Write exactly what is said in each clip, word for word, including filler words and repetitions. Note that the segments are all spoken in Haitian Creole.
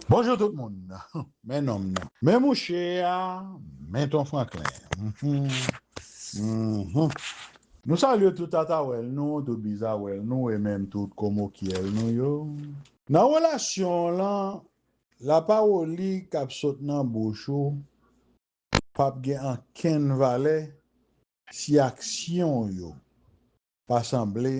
Bonjou tout moun. Men nonm nan. Men mouche a, men Ton Franklin. Mhm. Mhm. Nou salye tout tatawèl nou, tout bizawèl nou, e menm tout komokyèl nou yo. Nan relasyon w lan, lapawoli k ap sot nan bouch ou p ap gen ankenn valè si aksyon w yo pa sanble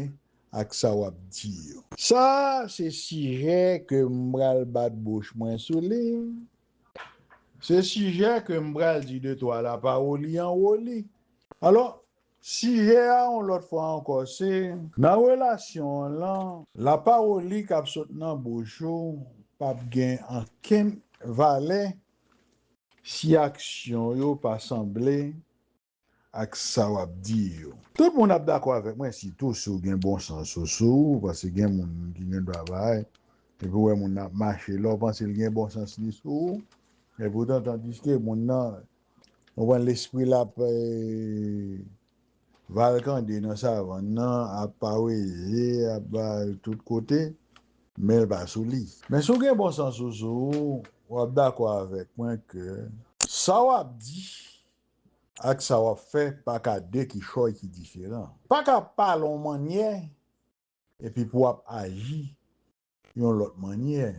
ak sa w ap di yo. Sa se sijè ke m pral bat bouch mwen sou li. Se sijè ke m pral di de twa lapawoli anwo li. Alò, sijè a yon lòt fwa ankò se, nan relasyon w lan, lapawoli k ap sot nan bouch ou p ap gen ankenn valè si aksyon yo pa sanble ak sa w ap di yo. Tout moun ap dakò avèk mwen, sitou si w gen bon sans ou sou ou, paske gen moun ki gen dwa bay, epi w wè moun nan ap mache, lè w panse l gen bon sans li sou ou, epoutan, tandiske moun nan, w konprann, lespri l ap, eh, valkande nan savann nan, ap paweze, ap bay tout kote, men l pa sou li. Men si w gen bon sans ou sou ou, w ap dakò avèk mwen ke sa w ap di, ak sa w ap fè pa ka de kichòy ki diferan. Pa ka pale yon mannyè epi pou w ap aji yon lòt mannyè.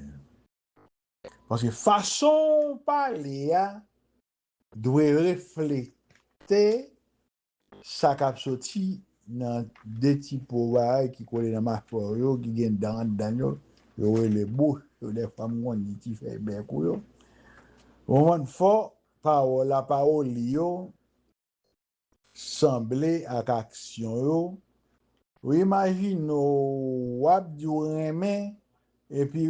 Paske fason w pale a dwe reflekte sa k ap soti nan de ti po bagay ki kole nan machwè w yo, ki gen dan anndan yo, yo rele bouch yo, dèfwa m konn di ti fèy bèk ou yo. Ou konprann? Fò pawòl, lapawoli yo sanble ak aksyon yo. Ou imajine w, w ap di w renmen, epi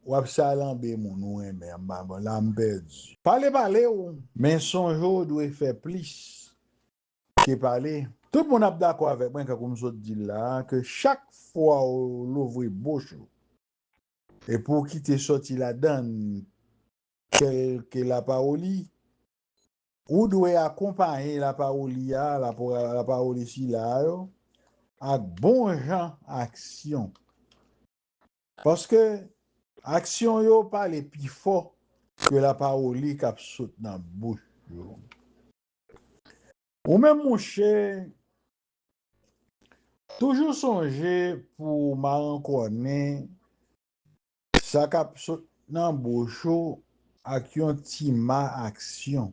w ap salanbe moun ou renmen. Bon, la m pèdi. Pale, pale w, men sonje w dwe fè plis ke pale. Tout moun ap dakò avèk mwen, kankou m sot di l la a, ke chak fwa w louvri bouch ou, epi w kite sòti ladan l kèlke lapawoli, ou dwe akonpaye lapawoli a, lapo-, lapawoli sila a yo, ak bon jan aksyon. Paske aksyon yo pale pi fò ke lapawoli k ap sot nan bouch yo. Ou menm mouche, toujou sonje pou w marankònen sa k ap sot nan bouch ou ak yon ti ma aksyon.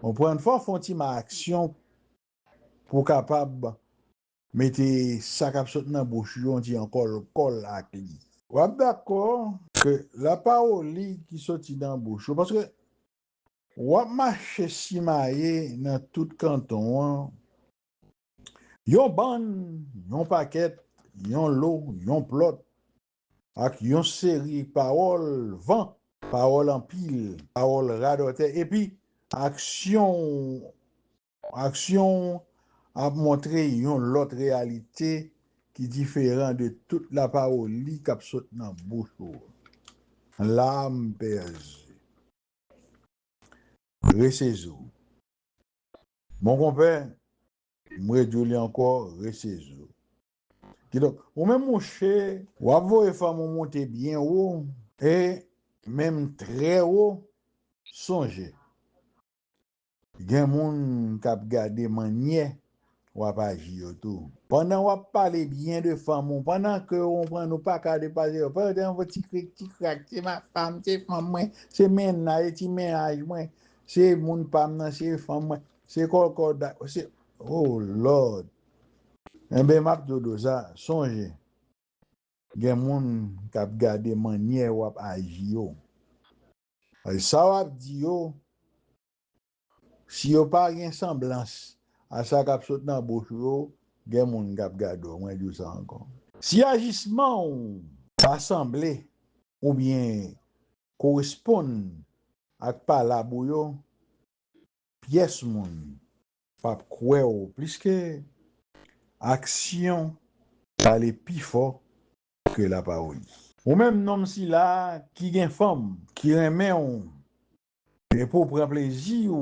Konprann, fò w fè yon ti ma aksyon pou w kapab mete sa k ap sot nan bouch ou yon ti ankòlkòl ak li. W ap dakò ke lapawoli ki soti nan bouch ou, paske w ap mache simaye nan tout kanton an, yon bann, yon pakèt, yon lo, yon plòt, ak yon seri pawòl van, pawòl anpil, pawòl radòtè, epi aksyon, aksyon ap montre yon lòt reyalite ki diferan de tout lapawoli k ap sot nan bouch ou. La m pèdi. Resezi w. Mon konpè, m redi w li ankò, resezi w. Kidonk, ou menm mouche, w ap voye fanm ou monte byen wo, e menm trè wo, sonje. Gen moun k ap gade mannyè w ap aji yo tou. Pandan w ap pale byen de fanm ou, pandan ke w konprann ou pa ka depase yo, pandan w ti krik, ti krak, se ma fam, se fanm mwen, se mennaj, ti mennaj mwen, se moun pa m nan, se fanm mwen, se kòkòda, se, oh Lord. Enben, m ap di w sa, sonje, gen moun k ap gade mannyè w ap aji yo. Sa w ap di yo, si yo pa gen sanblans a sa k ap sot nan bouch ou yo, gen moun k ap gade w, mwen di w sa ankò. Si ajisman w pa sanble oubyen koresponn ak palab ou yo, pyès moun p ap kwè w, pliske aksyon pale pi fò ke lapawoli. Ou menm nonm sila ki gen fanm, ki renmen w, epi w pran plezi w,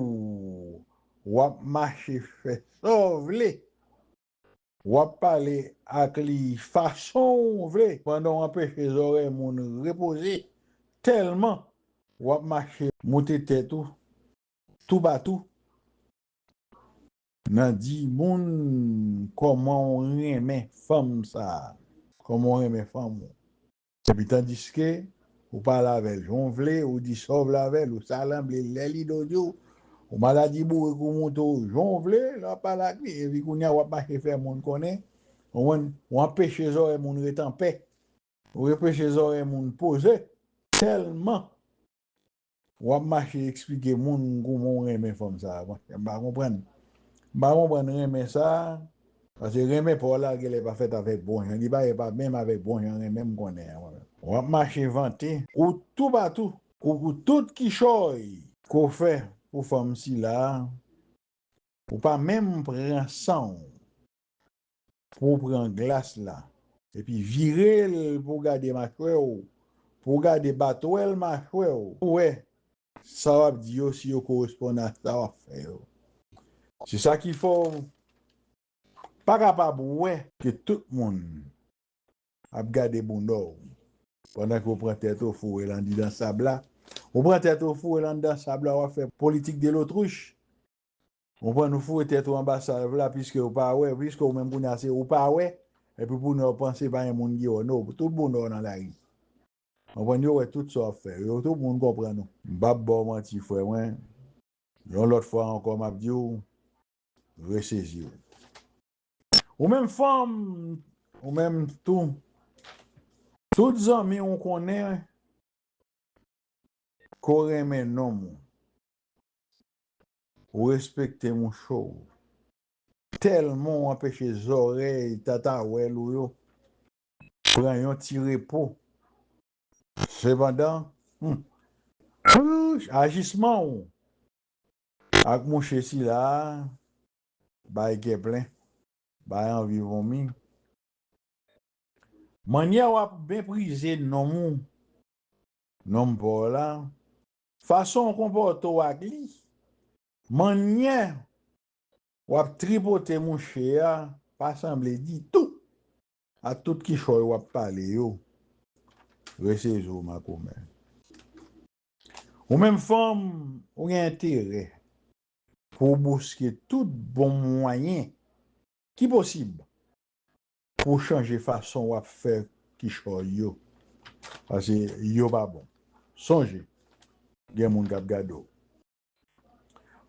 w ap mache fè sa w vle, w ap pale ak li fason w vle, pandan w anpeche zòrèy moun repoze, tèlman w ap mache moute tèt ou toupatou nan di moun kòman w renmen fanm sa a, kòman w renmen fanm ou. Epi tandiske ou pale avè l jan w vle, ou di sa w vle avè l, ou salanble l, lè li do di w, ou maladi bourik ou moute w jan w vle, lè w ap pale ak li, epi kounye a w ap mache fè moun konnen, w konprann, w anpeche zòrèy moun ret anpè, ou anpeche zòrèy moun poze, tèlman w ap mache eksplike moun kòman w renmen fanm sa a, monchè, m pa konprann. M pa konprann renmen sa a, paske renmen pa w la genlè pa fèt avèk bon jan, li pa, pa menm avèk bon jan renmen m konnen an, mwen menm. W ap mache vante, ou toupatou, ou, ou tout kichòy ke w fè pou fanm sila a, ou pa menm pran san w pou w pran glas la, epi vire l pou w gade machwè w, pou w gade batwèl machwè w, pou w wè sa w ap di yo, si yo koresponn a sa w ap fè yo. Se sa ki fè w pa kapab wè ke tout moun ap gade bounda w, pandan ke w pran tèt ou foure l andidan sab la. Ou pran tèt ou foure l anndan sab la, w ap fè politik de lotwich. Ou konprann, ou foure tèt ou anba sab la, piske ou pa wè, piske ou menm kounye a se ou pa wè, epi pou nou panse pa gen moun ki wè w, non, tout bounda w nan lari. Ou konprann, yo wè tout sa w ap fè, yo, tout moun konprann ou. M p ap ba w manti, frè mwen. Yon lòt fwa ankò, m ap di w, resezi w. Ou menm fanm, ou menm tou, tout zanmi w konnen ke w renmen nonm ou. Ou respekte mouche w. Tèlman w anpeche zòrèy tatawèl ou yo pran yon ti repo. Sepandan, hmm, ajisman w ak mouche sila a bay kè plen, bay anvi vomi. Mannyè w ap meprize nonm ou, nonm pa w la, fason w konpòte w ak li, mannyè w ap tripote mouche a pa sanble ditou a tout kichòy w ap pale yo. Resezi w, makomè. Ou menm fanm, ou gen enterè pou w bouske tout bon mwayen ki posib pou w chanje fason w ap fè kichòy yo. Paske yo pa bon. Sonje, gen moun k ap gade w.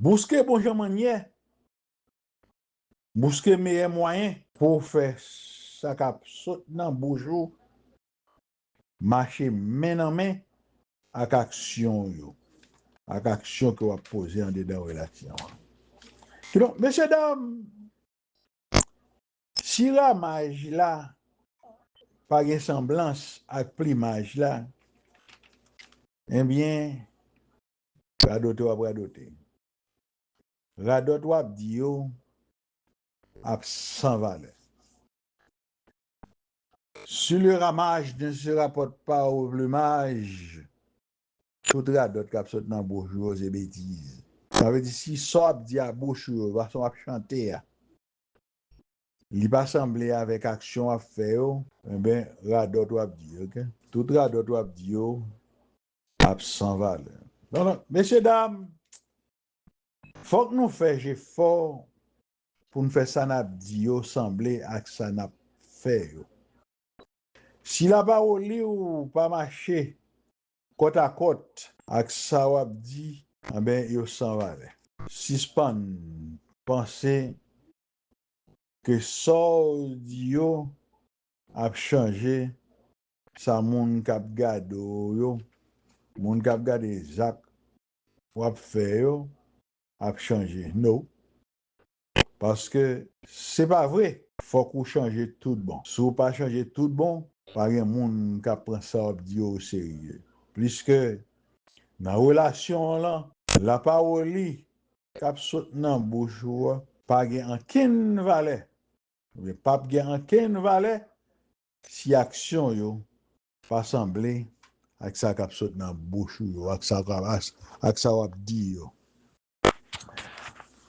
Bouske bon jan mannyè, bouske meyè mwayen pou w fè sa k ap sot nan bouch ou mache men nan men ak aksyon w yo, ak aksyon ke w ap poze andedan relasyon an. Kidonk, mesye dam, si ramaj la pa gen sanblans ak plimaj la, ebyen, radote w ap radote. Radòt w ap di yo ap san valè. Si le ramage ne se rapporte pas au plumage, tout radòt k ap sot nan bouch ou yo se betiz. Sa vle di, si sa w ap di a bouch ou yo, fason w ap chante a, li pa sanble avèk aksyon w ap fè yo, enben, radòt w ap di, oke? Tout radòt w ap di yo ap san valè. Donk, mesye dam, fòk nou fè jefò pou n fè sa n ap di yo sanble ak sa n ap fè yo. Si lapawòl ou pa mache kòtakòt ak sa w ap di, anben, yo san valè. Sispann panse ke sa w di yo ap chanje sa moun k ap gade w yo, moun k ap gade zak w ap fè yo, ap chanje. No. Paske se pa vre. Fòk ou chanje tout bon. Si w pa chanje tout bon, pa gen moun k ap pran sa w ap di yo oserye. Pliske nan relasyon an lan, lapawòl k ap sot nan bouch ou a pa gen ankenn valè. Oubyen p ap gen ankenn valè si aksyon yo pa sanble ak sa k ap sot nan bouch ou yo, ak sa k ap, ak sa w ap di yo.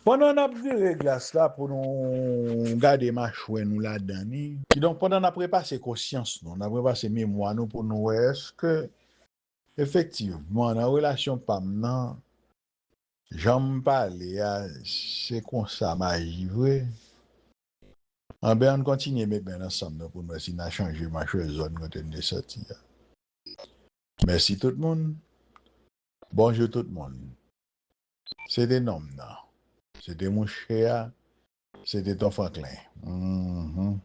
Pandan n ap vire glas la pou nou gade machwè nou ladan li, kidonk pandan n ap repase konsyans nou, n ap repase memwa nou pou nou wè èske Efektivman, nan relasyon pa m nan, jan m pale a, se konsa m aji vre. Anben, ann kontinye met men ansanm nou pou n wè si n a chanje machwè zòn kote n te soti a. Mèsi tout moun. Bonjou tout moun. Se te nonm nan. Se te mouche a. Se te Ton Franklin. Mhm.